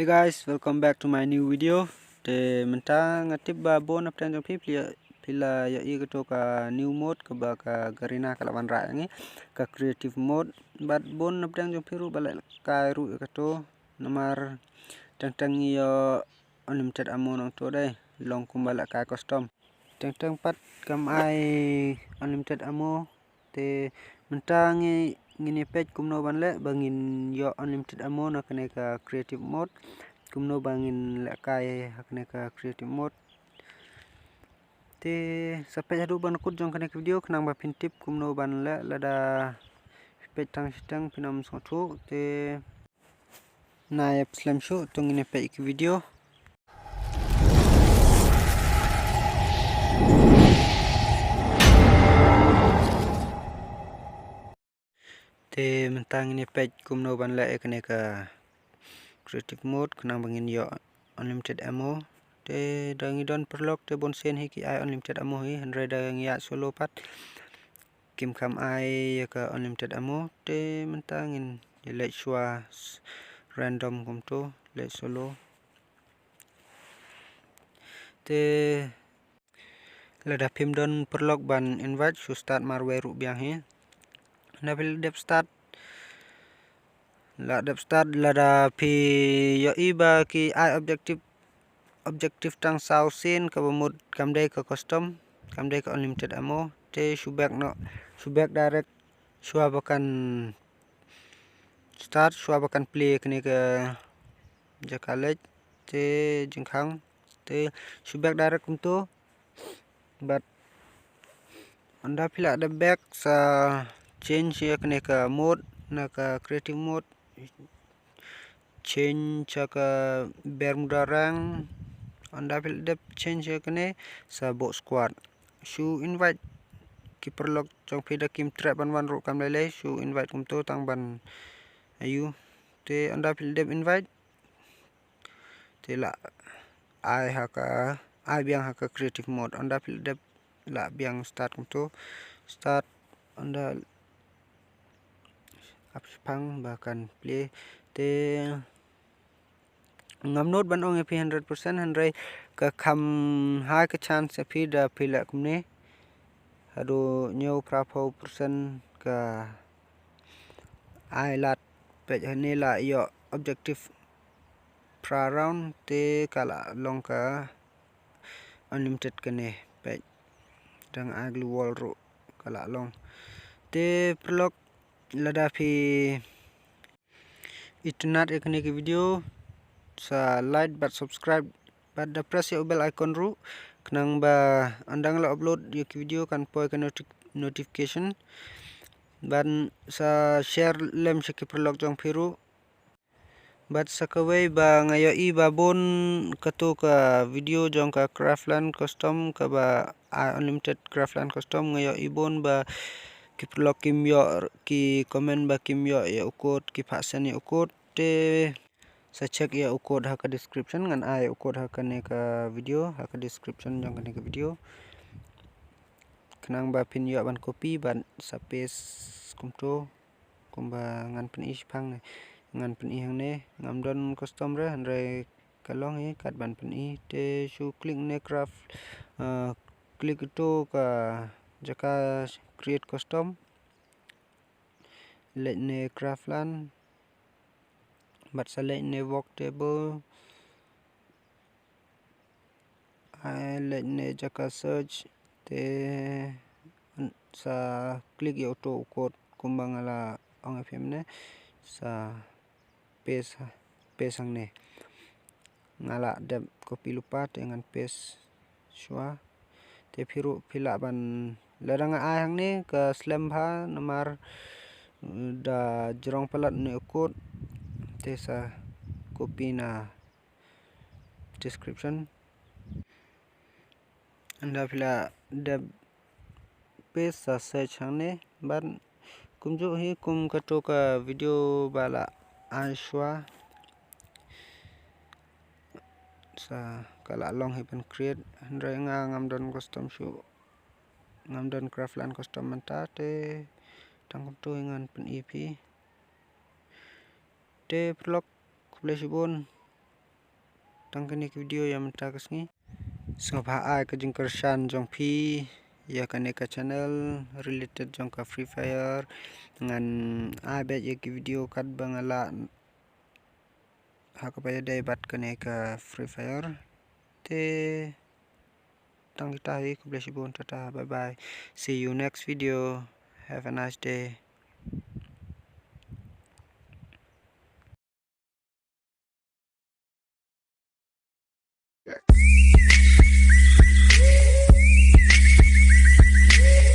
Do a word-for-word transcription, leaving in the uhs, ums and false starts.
Hey guys, welcome back to my new video. Te mynta nga tip ba bun na pdeng jong phi phi la, phi la ïohi kato ka new mode kaba ka Garena ka la wanrah ïa ngi, ka creative mode. Bad bun na pdeng jong phi ruh ba lehkai ruh ïa kato, namar teng teng ngi ïoh unlimited ammo nangto dei, long kumba lehkai custom. Teng teng pat kam ai unlimited ammo. Te mynta ngi, ngin ïa peit kumno ban leh ba ngin ïoh unlimited ammo na kane ka creative mode, kumno ba ngin lehkai ha kane ka creative mode. Te sa peit haduh ban kut jong kane ka video khnang ba phin tip kumno ban leh. Lada phi peit tang shiteng phin ym sngewthuh. Te na ïa slem shuh, to ngin ïa peit ki video. Te mynta ngin ïa peit kumno ban leh ïa kane ka creative mode khnang ba ngin ïoh unlimited ammo. Te da ngi don paralok te bun sien hi ki ai unlimited ammo hi, hynrei da ngi ïa solo pat kim kham ai ïa ka unlimited ammo. Te mynta ngin ïa leit shuwa s-, random kumto, leit solo. Te lada phim don paralok ban invite, shu start marwei ruh biang hi. Nda phi la dep start, la dep start, lada phi ïohi ba ki ai objective, objective tang saw sien, kaba mut kam dei ka custom, kam dei ka unlimited ammo. Te shu back noh, shu back direct shuwa ba kan start, shuwa ba kan plie kane ka jaka leit. Te jingkhang, te shu back direct kumto. Bad ynda phi la dep back, sa change ïa kane ka mode, na ka creative mode, change ïa ka Bermuda rank. Ynda phi la dep change ïa kane, sa buh squad. Shu invite ki paralok jong phi, da kim treh ban wan ruh kam lei lei, shu invite kumto tang ban ayu. Te ynda phi la dep invite, te la ai ha ka, ai biang ha ka creative mode. Ynda phi la dep, la biang start kumto, start. Ynda ap shipang ba kan plie. Te ngam nud ban ong ïa phi hundred percent, hynrei ka kham high ka chance ïa phi da phi leh kumne. Haduh hynñiew phra phew percent ka ai lad. Peit hangne la ïoh objective phra round, te ka la long ka unlimited kane. Peit, dang ai glue wall ruh ka la long. Te paralok, lada phi itynnad ïa kane ka video, sa like bad subscribe bad da press ïa u bell icon ruh, khnang ba ynda nga la upload ïa ki video kan poi ka noti-, notification. Bad sa share lem sha ki paralok jong phi ruh. Bad sa kawei ba nga ïohi ba bun kato ka video jong ka Craftland Custom kaba ai unlimited Craftland Custom, nga ïohi bun ba ki paralok kim ïoh, ki comment ba kim ïoh ïa u code, ki phah send ïa u code. Te sa check ïa u code ha ka description, ngan ai u code ha kane ka video, ha ka description jong kane ka video. Khnang ba phin ïoh ban copy bad sa paste kumto, kumba ngan pyni shipang ne, ngan pyni hangne. Ngam don custom re, hynrei ka long hi kat ban pyni. Te shu click ne craft, ah, click to ka jaka create custom. Leit ne Craftland bad sa leit ne work table. Ai leit ne jaka search, te sa click ïa uto u code kumba nga la ong ïa phi mynne, sa paste, paste hangne. Nga la dep copy lypa te ngan paste shuwa. Te phi ruh phi lah ban, lada nga ai hangne ka slem bha namar, eh, da jrong palat ne u code. Te sa copy na description. Ynda phi la dep paste sa search hangne, bad kumjuh hi kum kato ka video ba la ai shuwa. Sa ka la long hi ban create, hynrei nga ngam don custom shuh, ngam don Craftland custom mynta, te tang kumto hi ngan pyni phi. Te paralok, khublei shibun. Tang kane ka video ïa mynta ka sngi. Sngewbha ai ka jingkyrshan jong phi ïa kane ka channel related jong ka Free Fire. Ngan ai beit ïa ki video katba nga lah ha kaba ïadei bad kane ka Free Fire. Te tang kita hi, khublei shibun, tata, bye bye. See you next video. Have a nice day.